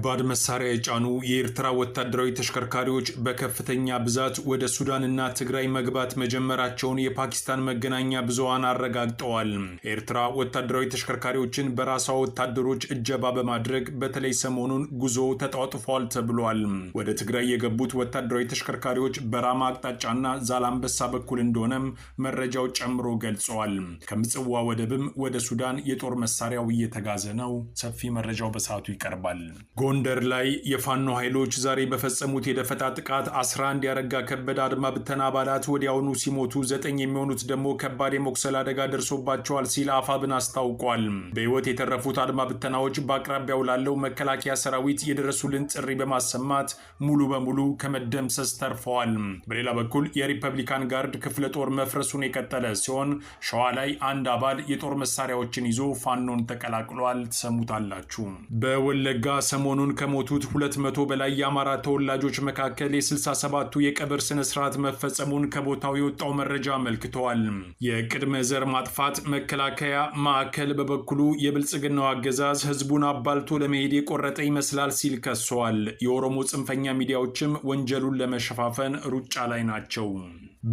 ከባድ መሳሪያ የጫኑ የኤርትራ ወታደራዊ ተሽከርካሪዎች በከፍተኛ ብዛት ወደ ሱዳንና ትግራይ መግባት መጀመራቸውን የፓኪስታን መገናኛ ብዙሃን አረጋግጠዋል። ኤርትራ ወታደራዊ ተሽከርካሪዎችን በራሷ ወታደሮች እጀባ በማድረግ በተለይ ሰሞኑን ጉዞ ተጧጡፏል ተብሏል። ወደ ትግራይ የገቡት ወታደራዊ ተሽከርካሪዎች በራማ አቅጣጫና ዛላምበሳ በኩል እንደሆነም መረጃው ጨምሮ ገልጸዋል። ከምጽዋ ወደብም ወደ ሱዳን የጦር መሳሪያው እየተጋዘ ነው። ሰፊ መረጃው በሰዓቱ ይቀርባል። ጎንደር ላይ የፋኖ ኃይሎች ዛሬ በፈጸሙት የደፈጣ ጥቃት 11 ያረጋ ከበደ አድማ ብተና አባላት ወዲያውኑ ሲሞቱ 9 የሚሆኑት ደግሞ ከባድ የመቁሰል አደጋ ደርሶባቸዋል ሲል አፋብን አስታውቋል። በሕይወት የተረፉት አድማ ብተናዎች በአቅራቢያው ላለው መከላከያ ሰራዊት የደረሱልን ጥሪ በማሰማት ሙሉ በሙሉ ከመደምሰስ ተርፈዋል። በሌላ በኩል የሪፐብሊካን ጋርድ ክፍለ ጦር መፍረሱን የቀጠለ ሲሆን ሸዋ ላይ አንድ አባል የጦር መሳሪያዎችን ይዞ ፋኖን ተቀላቅሏል። ትሰሙታላችሁ። በወለጋ ሰሞኑን ከሞቱት 200 በላይ የአማራ ተወላጆች መካከል የ67ቱ የቀብር ስነ ስርዓት መፈጸሙን ከቦታው የወጣው መረጃ አመልክተዋል። የቅድመ ዘር ማጥፋት መከላከያ ማዕከል በበኩሉ የብልጽግናው አገዛዝ ህዝቡን አባልቶ ለመሄድ የቆረጠ ይመስላል ሲል ከሰዋል። የኦሮሞ ጽንፈኛ ሚዲያዎችም ወንጀሉን ለመሸፋፈን ሩጫ ላይ ናቸው።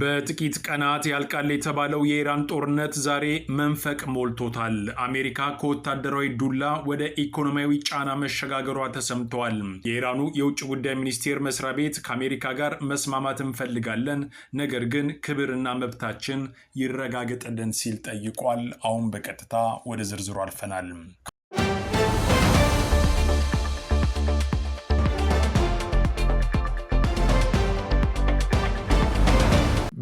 በጥቂት ቀናት ያልቃል የተባለው የኢራን ጦርነት ዛሬ መንፈቅ ሞልቶታል። አሜሪካ ከወታደራዊ ዱላ ወደ ኢኮኖሚያዊ ጫና መሸጋገሯ ተሰምተዋል። የኢራኑ የውጭ ጉዳይ ሚኒስቴር መስሪያ ቤት ከአሜሪካ ጋር መስማማት እንፈልጋለን፣ ነገር ግን ክብርና መብታችን ይረጋገጥልን ሲል ጠይቋል። አሁን በቀጥታ ወደ ዝርዝሩ አልፈናል።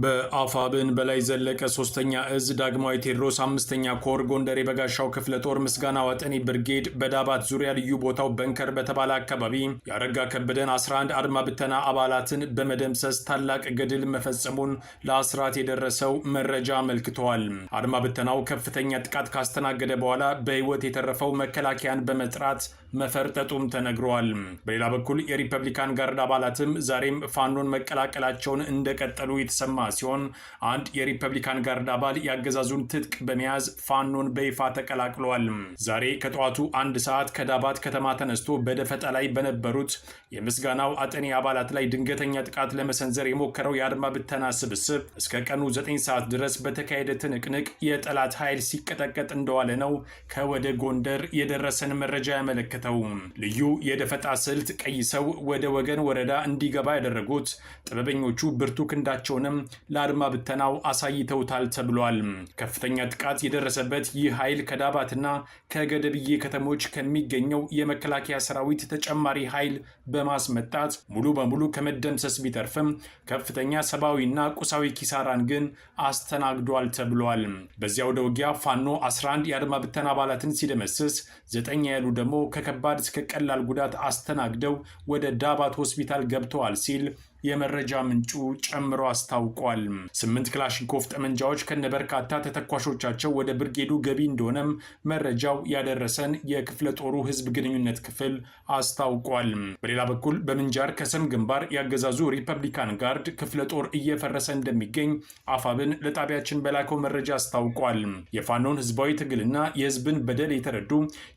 በአፋብን በላይ ዘለቀ ሶስተኛ እዝ ዳግማዊ ቴዎድሮስ አምስተኛ ኮር ጎንደር የበጋሻው ክፍለ ጦር ምስጋና ዋጠኔ ብርጌድ በዳባት ዙሪያ ልዩ ቦታው በንከር በተባለ አካባቢ ያረጋ ከበደን 11 አድማ ብተና አባላትን በመደምሰስ ታላቅ ገድል መፈጸሙን ለአስራት የደረሰው መረጃ አመልክተዋል። አድማ ብተናው ከፍተኛ ጥቃት ካስተናገደ በኋላ በሕይወት የተረፈው መከላከያን በመጥራት መፈርጠጡም ተነግረዋል። በሌላ በኩል የሪፐብሊካን ጋርድ አባላትም ዛሬም ፋኖን መቀላቀላቸውን እንደቀጠሉ የተሰማ ሲሆን አንድ የሪፐብሊካን ጋርድ አባል የአገዛዙን ትጥቅ በመያዝ ፋኖን በይፋ ተቀላቅሏል። ዛሬ ከጠዋቱ 1 ሰዓት ከዳባት ከተማ ተነስቶ በደፈጣ ላይ በነበሩት የምስጋናው አጠኔ አባላት ላይ ድንገተኛ ጥቃት ለመሰንዘር የሞከረው የአድማ ብተና ስብስብ እስከ ቀኑ 9 ሰዓት ድረስ በተካሄደ ትንቅንቅ የጠላት ኃይል ሲቀጠቀጥ እንደዋለ ነው ከወደ ጎንደር የደረሰን መረጃ ያመለከተው። ልዩ የደፈጣ ስልት ቀይሰው ወደ ወገን ወረዳ እንዲገባ ያደረጉት ጥበበኞቹ ብርቱ ክንዳቸውንም ለአድማ ብተናው አሳይተውታል ተብሏል። ከፍተኛ ጥቃት የደረሰበት ይህ ኃይል ከዳባትና ከገደብዬ ከተሞች ከሚገኘው የመከላከያ ሰራዊት ተጨማሪ ኃይል በማስመጣት ሙሉ በሙሉ ከመደምሰስ ቢተርፍም ከፍተኛ ሰብአዊና ቁሳዊ ኪሳራን ግን አስተናግዷል ተብሏል። በዚያው ውጊያ ፋኖ 11 የአድማ ብተና አባላትን ሲደመስስ 9 ያሉ ደግሞ ከከባድ እስከ ቀላል ጉዳት አስተናግደው ወደ ዳባት ሆስፒታል ገብተዋል ሲል የመረጃ ምንጩ ጨምሮ አስታውቋል። 8 ክላሽንኮቭ ጠመንጃዎች ከነበርካታ ተተኳሾቻቸው ወደ ብርጌዱ ገቢ እንደሆነም መረጃው ያደረሰን የክፍለ ጦሩ ህዝብ ግንኙነት ክፍል አስታውቋል። በሌላ በኩል በምንጃር ከሰም ግንባር ያገዛዙ ሪፐብሊካን ጋርድ ክፍለ ጦር እየፈረሰ እንደሚገኝ አፋብን ለጣቢያችን በላከው መረጃ አስታውቋል። የፋኖን ህዝባዊ ትግልና የህዝብን በደል የተረዱ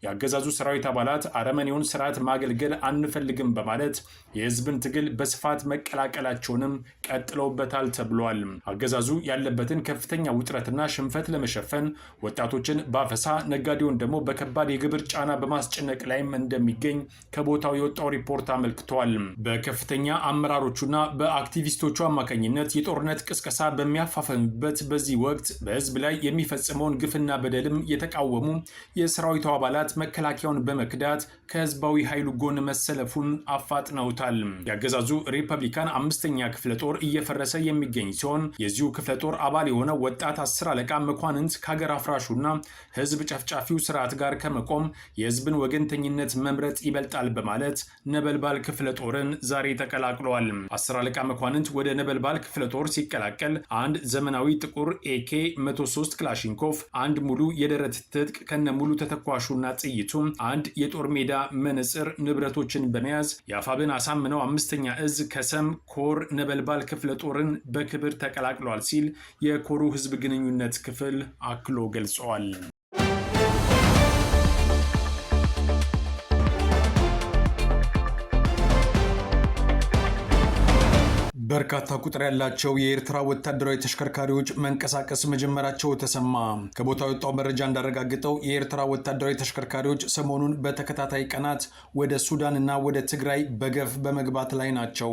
የአገዛዙ ሰራዊት አባላት አረመኔውን ስርዓት ማገልገል አንፈልግም በማለት የህዝብን ትግል በስፋት መቀላቀላቸውንም ቀጥለውበታል ተብሏል። አገዛዙ ያለበትን ከፍተኛ ውጥረትና ሽንፈት ለመሸፈን ወጣቶችን ባፈሳ፣ ነጋዴውን ደግሞ በከባድ የግብር ጫና በማስጨነቅ ላይም እንደሚገኝ ከቦታው የወጣው ሪፖርት አመልክቷል። በከፍተኛ አመራሮቹና በአክቲቪስቶቹ አማካኝነት የጦርነት ቅስቀሳ በሚያፋፈምበት በዚህ ወቅት በህዝብ ላይ የሚፈጽመውን ግፍና በደልም የተቃወሙ የሰራዊቱ አባላት መከላከያውን በመክዳት ከህዝባዊ ኃይሉ ጎን መሰለፉን አፋጥነውታል። የአገዛዙ ሪፐብሊካን አምስተኛ ክፍለ ጦር እየፈረሰ የሚገኝ ሲሆን የዚሁ ክፍለ ጦር አባል የሆነው ወጣት አስር አለቃ መኳንንት ከሀገር አፍራሹና ህዝብ ጨፍጫፊው ስርዓት ጋር ከመቆም የህዝብን ወገንተኝነት መምረጥ ይበልጣል በማለት ነበልባል ክፍለ ጦርን ዛሬ ተቀላቅለዋል። አስር አለቃ መኳንንት ወደ ነበልባል ክፍለ ጦር ሲቀላቀል አንድ ዘመናዊ ጥቁር ኤኬ 103 ክላሽንኮቭ፣ አንድ ሙሉ የደረት ትጥቅ ከነ ሙሉ ተተኳሹና ጥይቱ፣ አንድ የጦር ሜዳ መነጽር ንብረቶችን በመያዝ የአፋብን አሳምነው አምስተኛ እዝ ከሰም ኮር ነበልባል ክፍለ ጦርን በክብር ተቀላቅሏል ሲል የኮሩ ህዝብ ግንኙነት ክፍል አክሎ ገልጸዋል። በርካታ ቁጥር ያላቸው የኤርትራ ወታደራዊ ተሽከርካሪዎች መንቀሳቀስ መጀመራቸው ተሰማ። ከቦታው የወጣው መረጃ እንዳረጋገጠው የኤርትራ ወታደራዊ ተሽከርካሪዎች ሰሞኑን በተከታታይ ቀናት ወደ ሱዳን እና ወደ ትግራይ በገፍ በመግባት ላይ ናቸው።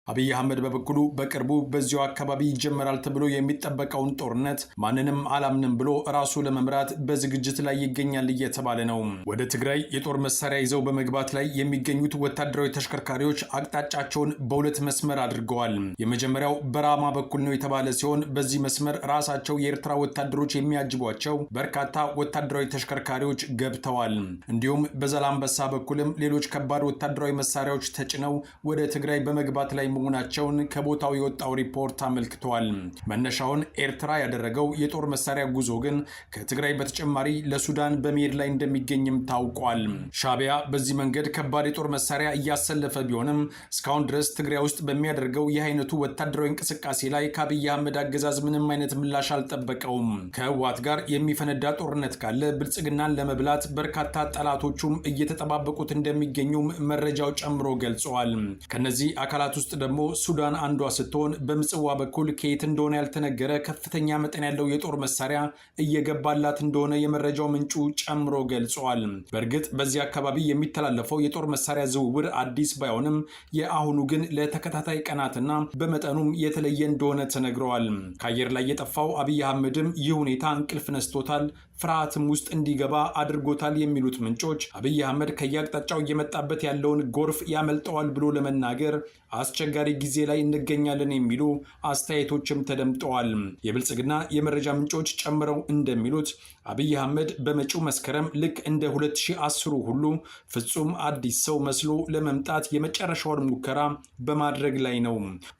አብይ አህመድ በበኩሉ በቅርቡ በዚሁ አካባቢ ይጀመራል ተብሎ የሚጠበቀውን ጦርነት ማንንም አላምንም ብሎ ራሱ ለመምራት በዝግጅት ላይ ይገኛል እየተባለ ነው። ወደ ትግራይ የጦር መሳሪያ ይዘው በመግባት ላይ የሚገኙት ወታደራዊ ተሽከርካሪዎች አቅጣጫቸውን በሁለት መስመር አድርገዋል። የመጀመሪያው በራማ በኩል ነው የተባለ ሲሆን በዚህ መስመር ራሳቸው የኤርትራ ወታደሮች የሚያጅቧቸው በርካታ ወታደራዊ ተሽከርካሪዎች ገብተዋል። እንዲሁም በዛላምበሳ በኩልም ሌሎች ከባድ ወታደራዊ መሳሪያዎች ተጭነው ወደ ትግራይ በመግባት ላይ መሆናቸውን ከቦታው የወጣው ሪፖርት አመልክተዋል። መነሻውን ኤርትራ ያደረገው የጦር መሳሪያ ጉዞ ግን ከትግራይ በተጨማሪ ለሱዳን በመሄድ ላይ እንደሚገኝም ታውቋል። ሻዕቢያ በዚህ መንገድ ከባድ የጦር መሳሪያ እያሰለፈ ቢሆንም እስካሁን ድረስ ትግራይ ውስጥ በሚያደርገው ይህ አይነቱ ወታደራዊ እንቅስቃሴ ላይ ከአብይ አህመድ አገዛዝ ምንም አይነት ምላሽ አልጠበቀውም። ከህወሓት ጋር የሚፈነዳ ጦርነት ካለ ብልጽግናን ለመብላት በርካታ ጠላቶቹም እየተጠባበቁት እንደሚገኙም መረጃው ጨምሮ ገልጸዋል። ከነዚህ አካላት ውስጥ ደግሞ ሱዳን አንዷ ስትሆን በምጽዋ በኩል ከየት እንደሆነ ያልተነገረ ከፍተኛ መጠን ያለው የጦር መሳሪያ እየገባላት እንደሆነ የመረጃው ምንጩ ጨምሮ ገልጸዋል። በእርግጥ በዚህ አካባቢ የሚተላለፈው የጦር መሳሪያ ዝውውር አዲስ ባይሆንም የአሁኑ ግን ለተከታታይ ቀናትና በመጠኑም የተለየ እንደሆነ ተነግረዋል። ከአየር ላይ የጠፋው አብይ አህመድም ይህ ሁኔታ እንቅልፍ ነስቶታል፣ ፍርሃትም ውስጥ እንዲገባ አድርጎታል የሚሉት ምንጮች አብይ አህመድ ከየአቅጣጫው እየመጣበት ያለውን ጎርፍ ያመልጠዋል ብሎ ለመናገር አስቸጋሪ ጊዜ ላይ እንገኛለን የሚሉ አስተያየቶችም ተደምጠዋል። የብልጽግና የመረጃ ምንጮች ጨምረው እንደሚሉት አብይ አህመድ በመጪው መስከረም ልክ እንደ 2010 ሁሉ ፍጹም አዲስ ሰው መስሎ ለመምጣት የመጨረሻውን ሙከራ በማድረግ ላይ ነው።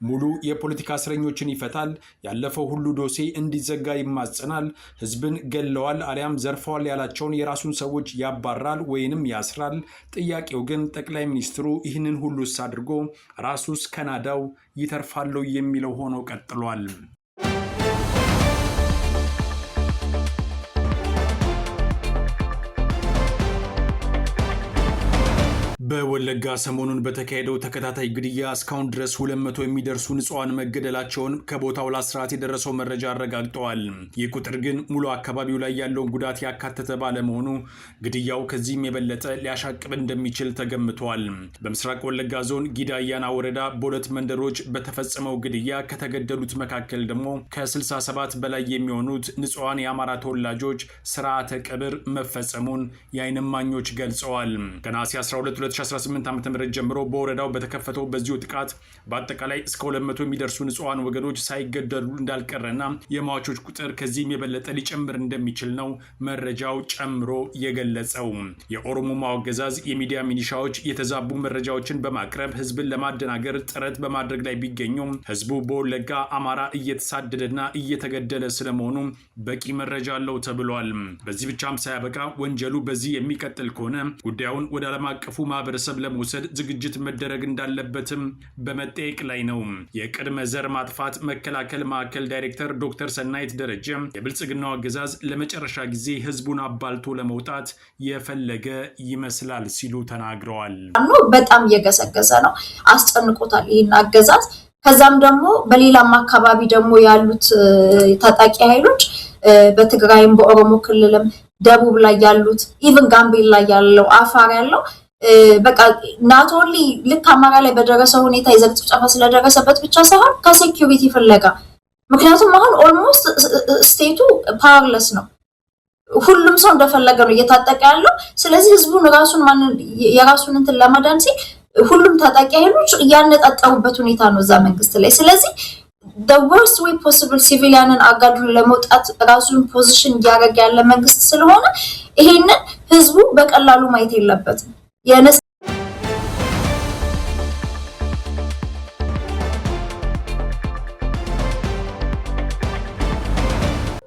ሙሉ የፖለቲካ እስረኞችን ይፈታል፣ ያለፈው ሁሉ ዶሴ እንዲዘጋ ይማጸናል፣ ህዝብን ገለዋል አሊያም ዘርፈዋል ያላቸውን የራሱን ሰዎች ያባራል ወይንም ያስራል። ጥያቄው ግን ጠቅላይ ሚኒስትሩ ይህንን ሁሉስ አድርጎ ራሱስ ከናዳው ይተርፋል የሚለው ሆኖ ቀጥሏል። በወለጋ ሰሞኑን በተካሄደው ተከታታይ ግድያ እስካሁን ድረስ 200 የሚደርሱ ንጹሐን መገደላቸውን ከቦታው ለአስራት የደረሰው መረጃ አረጋግጠዋል። ይህ ቁጥር ግን ሙሉ አካባቢው ላይ ያለውን ጉዳት ያካተተ ባለመሆኑ ግድያው ከዚህም የበለጠ ሊያሻቅብ እንደሚችል ተገምቷል። በምስራቅ ወለጋ ዞን ጊዳ አያና ወረዳ በሁለት መንደሮች በተፈጸመው ግድያ ከተገደሉት መካከል ደግሞ ከ67 በላይ የሚሆኑት ንጹሐን የአማራ ተወላጆች ስርዓተ ቀብር መፈጸሙን የዓይን እማኞች ገልጸዋል። ከነሐሴ 12 2018 ዓ.ም ጀምሮ በወረዳው በተከፈተው በዚሁ ጥቃት በአጠቃላይ እስከ 200 የሚደርሱ ንጹሐን ወገኖች ሳይገደሉ እንዳልቀረና የሟቾች ቁጥር ከዚህም የበለጠ ሊጨምር እንደሚችል ነው መረጃው ጨምሮ የገለጸው። የኦሮሞማው አገዛዝ የሚዲያ ሚኒሻዎች የተዛቡ መረጃዎችን በማቅረብ ህዝብን ለማደናገር ጥረት በማድረግ ላይ ቢገኙም ህዝቡ በወለጋ አማራ እየተሳደደና እየተገደለ ስለመሆኑ በቂ መረጃ አለው ተብሏል። በዚህ ብቻም ሳያበቃ ወንጀሉ በዚህ የሚቀጥል ከሆነ ጉዳዩን ወደ ዓለም አቀፉ ማህበረሰብ ለመውሰድ ዝግጅት መደረግ እንዳለበትም በመጠየቅ ላይ ነው። የቅድመ ዘር ማጥፋት መከላከል ማዕከል ዳይሬክተር ዶክተር ሰናይት ደረጀ የብልጽግናው አገዛዝ ለመጨረሻ ጊዜ ህዝቡን አባልቶ ለመውጣት የፈለገ ይመስላል ሲሉ ተናግረዋል። በጣም እየገሰገሰ ነው፣ አስጨንቆታል ይህን አገዛዝ። ከዛም ደግሞ በሌላም አካባቢ ደግሞ ያሉት ታጣቂ ኃይሎች በትግራይም በኦሮሞ ክልልም ደቡብ ላይ ያሉት፣ even ጋምቤላ ላይ ያለው፣ አፋር ያለው፣ በቃ not only ልክ አማራ ላይ በደረሰው ሁኔታ የዘር ጭፍጨፋ ስለደረሰበት ብቻ ሳይሆን ከ security ፍለጋ፣ ምክንያቱም አሁን almost state ኡ powerless ነው። ሁሉም ሰው እንደፈለገ ነው እየታጠቀ ያለው። ስለዚህ ህዝቡን ራሱን የራሱን እንትን ለማዳን ሲል ሁሉም ታጣቂ ኃይሎች እያነጣጠሩበት ሁኔታ ነው እዛ መንግስት ላይ። ስለዚህ the worst way possible civilian ን አጋድሎ ለመውጣት ራሱን position እያደረገ ያለ መንግስት ስለሆነ ይሄንን ህዝቡ በቀላሉ ማየት የለበትም።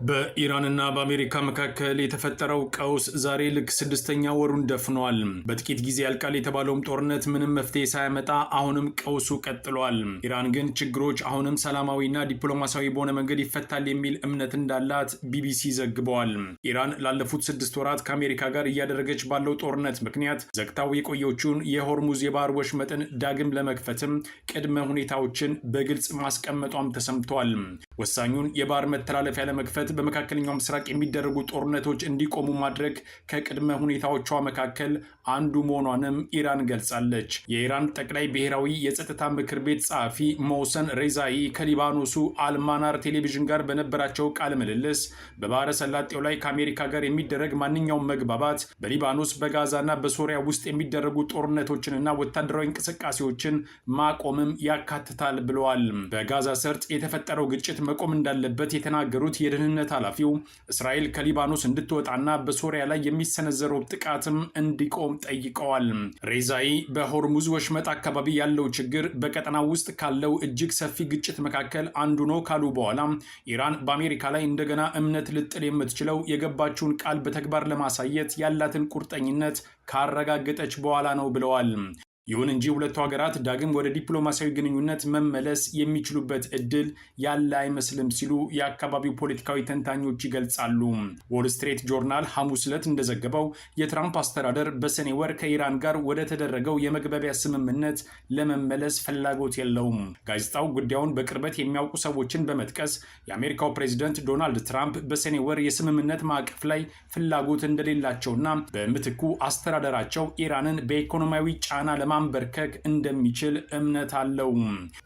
በኢራንና በአሜሪካ መካከል የተፈጠረው ቀውስ ዛሬ ልክ 6ኛ ወሩን ደፍኗል። በጥቂት ጊዜ ያልቃል የተባለውም ጦርነት ምንም መፍትሄ ሳያመጣ አሁንም ቀውሱ ቀጥሏል። ኢራን ግን ችግሮች አሁንም ሰላማዊና ዲፕሎማሲያዊ በሆነ መንገድ ይፈታል የሚል እምነት እንዳላት ቢቢሲ ዘግበዋል። ኢራን ላለፉት 6 ወራት ከአሜሪካ ጋር እያደረገች ባለው ጦርነት ምክንያት ዘግታው የቆየችውን የሆርሙዝ የባህር ወሽመጥን ዳግም ለመክፈትም ቅድመ ሁኔታዎችን በግልጽ ማስቀመጧም ተሰምቷል። ወሳኙን የባህር መተላለፊያ ለመክፈት በመካከለኛው ምስራቅ የሚደረጉ ጦርነቶች እንዲቆሙ ማድረግ ከቅድመ ሁኔታዎቿ መካከል አንዱ መሆኗንም ኢራን ገልጻለች። የኢራን ጠቅላይ ብሔራዊ የጸጥታ ምክር ቤት ጸሐፊ ሞህሰን ሬዛኢ ከሊባኖሱ አልማናር ቴሌቪዥን ጋር በነበራቸው ቃለ ምልልስ በባህረ ሰላጤው ላይ ከአሜሪካ ጋር የሚደረግ ማንኛውም መግባባት በሊባኖስ፣ በጋዛና በሶሪያ ውስጥ የሚደረጉ ጦርነቶችንና ወታደራዊ እንቅስቃሴዎችን ማቆምም ያካትታል ብለዋል። በጋዛ ሰርጥ የተፈጠረው ግጭት መቆም እንዳለበት የተናገሩት የደህንነት ኃላፊው እስራኤል ከሊባኖስ እንድትወጣና በሶሪያ ላይ የሚሰነዘረው ጥቃትም እንዲቆም ጠይቀዋል። ሬዛኢ በሆርሙዝ ወሽመጥ አካባቢ ያለው ችግር በቀጠናው ውስጥ ካለው እጅግ ሰፊ ግጭት መካከል አንዱ ነው ካሉ በኋላ ኢራን በአሜሪካ ላይ እንደገና እምነት ልትጥል የምትችለው የገባችውን ቃል በተግባር ለማሳየት ያላትን ቁርጠኝነት ካረጋገጠች በኋላ ነው ብለዋል። ይሁን እንጂ ሁለቱ ሀገራት ዳግም ወደ ዲፕሎማሲያዊ ግንኙነት መመለስ የሚችሉበት እድል ያለ አይመስልም ሲሉ የአካባቢው ፖለቲካዊ ተንታኞች ይገልጻሉ። ዎል ስትሪት ጆርናል ሐሙስ ዕለት እንደዘገበው የትራምፕ አስተዳደር በሰኔ ወር ከኢራን ጋር ወደ ተደረገው የመግባቢያ ስምምነት ለመመለስ ፍላጎት የለውም። ጋዜጣው ጉዳዩን በቅርበት የሚያውቁ ሰዎችን በመጥቀስ የአሜሪካው ፕሬዚደንት ዶናልድ ትራምፕ በሰኔ ወር የስምምነት ማዕቀፍ ላይ ፍላጎት እንደሌላቸውና በምትኩ አስተዳደራቸው ኢራንን በኢኮኖሚያዊ ጫና ለማንበርከክ እንደሚችል እምነት አለው።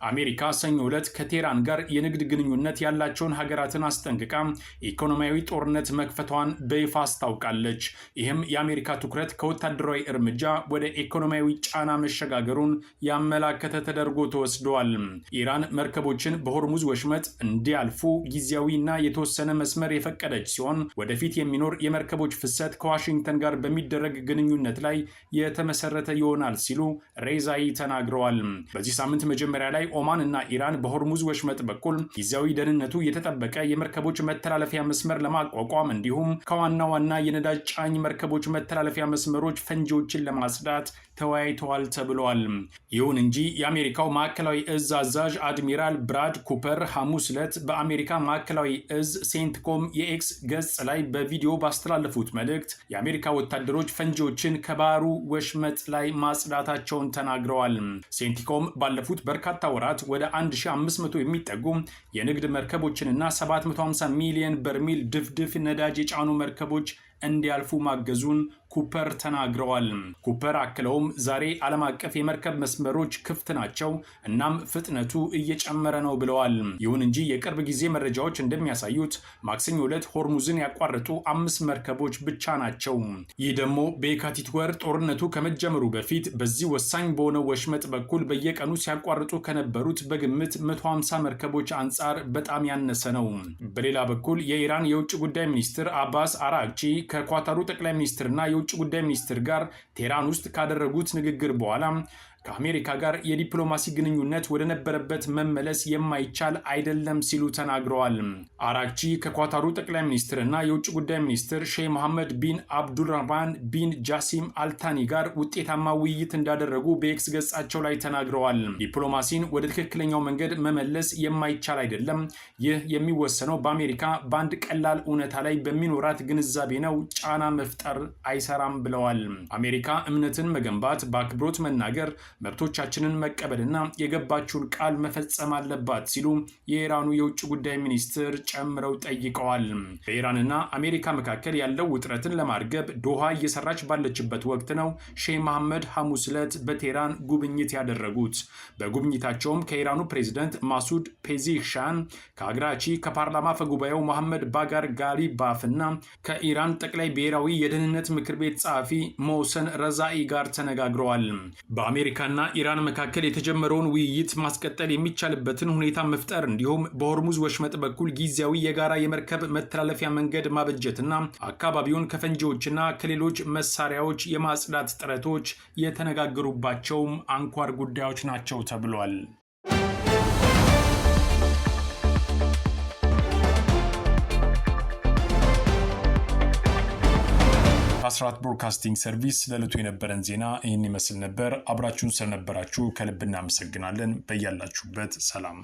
አሜሪካ ሰኞ ዕለት ከቴህራን ጋር የንግድ ግንኙነት ያላቸውን ሀገራትን አስጠንቅቃ ኢኮኖሚያዊ ጦርነት መክፈቷን በይፋ አስታውቃለች። ይህም የአሜሪካ ትኩረት ከወታደራዊ እርምጃ ወደ ኢኮኖሚያዊ ጫና መሸጋገሩን ያመላከተ ተደርጎ ተወስደዋል። ኢራን መርከቦችን በሆርሙዝ ወሽመጥ እንዲያልፉ ጊዜያዊና የተወሰነ መስመር የፈቀደች ሲሆን፣ ወደፊት የሚኖር የመርከቦች ፍሰት ከዋሽንግተን ጋር በሚደረግ ግንኙነት ላይ የተመሰረተ ይሆናል ሲሉ ሬዛይ ተናግረዋል። በዚህ ሳምንት መጀመሪያ ላይ ኦማን እና ኢራን በሆርሙዝ ወሽመጥ በኩል ጊዜያዊ ደህንነቱ የተጠበቀ የመርከቦች መተላለፊያ መስመር ለማቋቋም እንዲሁም ከዋና ዋና የነዳጅ ጫኝ መርከቦች መተላለፊያ መስመሮች ፈንጂዎችን ለማጽዳት ተወያይተዋል ተብለዋል። ይሁን እንጂ የአሜሪካው ማዕከላዊ እዝ አዛዥ አድሚራል ብራድ ኩፐር ሐሙስ ዕለት በአሜሪካ ማዕከላዊ እዝ ሴንትኮም የኤክስ ገጽ ላይ በቪዲዮ ባስተላለፉት መልእክት የአሜሪካ ወታደሮች ፈንጂዎችን ከባህሩ ወሽመጥ ላይ ማጽዳታቸውን ተናግረዋል። ሴንቲኮም ባለፉት በርካታ ወራት ወደ 1500 የሚጠጉ የንግድ መርከቦችንና 750 ሚሊዮን በርሚል ድፍድፍ ነዳጅ የጫኑ መርከቦች እንዲያልፉ ማገዙን ኩፐር ተናግረዋል። ኩፐር አክለውም ዛሬ ዓለም አቀፍ የመርከብ መስመሮች ክፍት ናቸው፣ እናም ፍጥነቱ እየጨመረ ነው ብለዋል። ይሁን እንጂ የቅርብ ጊዜ መረጃዎች እንደሚያሳዩት ማክሰኞ ዕለት ሆርሙዝን ያቋረጡ አምስት መርከቦች ብቻ ናቸው። ይህ ደግሞ በየካቲት ወር ጦርነቱ ከመጀመሩ በፊት በዚህ ወሳኝ በሆነው ወሽመጥ በኩል በየቀኑ ሲያቋርጡ ከነበሩት በግምት 150 መርከቦች አንጻር በጣም ያነሰ ነው። በሌላ በኩል የኢራን የውጭ ጉዳይ ሚኒስትር አባስ አራግቺ ከኳታሩ ጠቅላይ ሚኒስትርና የውጭ ጉዳይ ሚኒስትር ጋር ቴህራን ውስጥ ካደረጉት ንግግር በኋላ ከአሜሪካ ጋር የዲፕሎማሲ ግንኙነት ወደ ነበረበት መመለስ የማይቻል አይደለም ሲሉ ተናግረዋል። አራግቺ ከኳታሩ ጠቅላይ ሚኒስትርና የውጭ ጉዳይ ሚኒስትር ሼህ መሐመድ ቢን አብዱራህማን ቢን ጃሲም አልታኒ ጋር ውጤታማ ውይይት እንዳደረጉ በኤክስ ገጻቸው ላይ ተናግረዋል። ዲፕሎማሲን ወደ ትክክለኛው መንገድ መመለስ የማይቻል አይደለም። ይህ የሚወሰነው በአሜሪካ በአንድ ቀላል እውነታ ላይ በሚኖራት ግንዛቤ ነው። ጫና መፍጠር አይሰራም ብለዋል። አሜሪካ እምነትን መገንባት፣ በአክብሮት መናገር፣ መብቶቻችንን መቀበልና የገባችውን ቃል መፈጸም አለባት ሲሉ የኢራኑ የውጭ ጉዳይ ሚኒስትር ጨምረው ጠይቀዋል። በኢራንና አሜሪካ መካከል ያለው ውጥረትን ለማርገብ ዶሃ እየሰራች ባለችበት ወቅት ነው ሼህ መሐመድ ሐሙስ ዕለት በቴህራን ጉብኝት ያደረጉት። በጉብኝታቸውም ከኢራኑ ፕሬዚደንት ማሱድ ፔዜሽኪያን፣ ከአግራቺ፣ ከፓርላማ አፈጉባኤው መሐመድ ባጋር ጋሊባፍ እና ከኢራን ጠቅላይ ብሔራዊ የደህንነት ምክር ቤት ጸሐፊ ሞህሰን ረዛኢ ጋር ተነጋግረዋል። በአሜሪካና ኢራን መካከል የተጀመረውን ውይይት ማስቀጠል የሚቻልበትን ሁኔታ መፍጠር እንዲሁም በሆርሙዝ ወሽመጥ በኩል ጊዜያዊ የጋራ የመርከብ መተላለፊያ መንገድ ማበጀትና አካባቢውን ከፈንጂዎችና ከሌሎች መሳሪያዎች የማጽዳት ጥረቶች የተነጋገሩባቸውም አንኳር ጉዳዮች ናቸው ተብሏል። ከአስራት ብሮድካስቲንግ ሰርቪስ ለዕለቱ የነበረን ዜና ይህን ይመስል ነበር። አብራችሁን ስለነበራችሁ ከልብ እናመሰግናለን። በያላችሁበት ሰላም።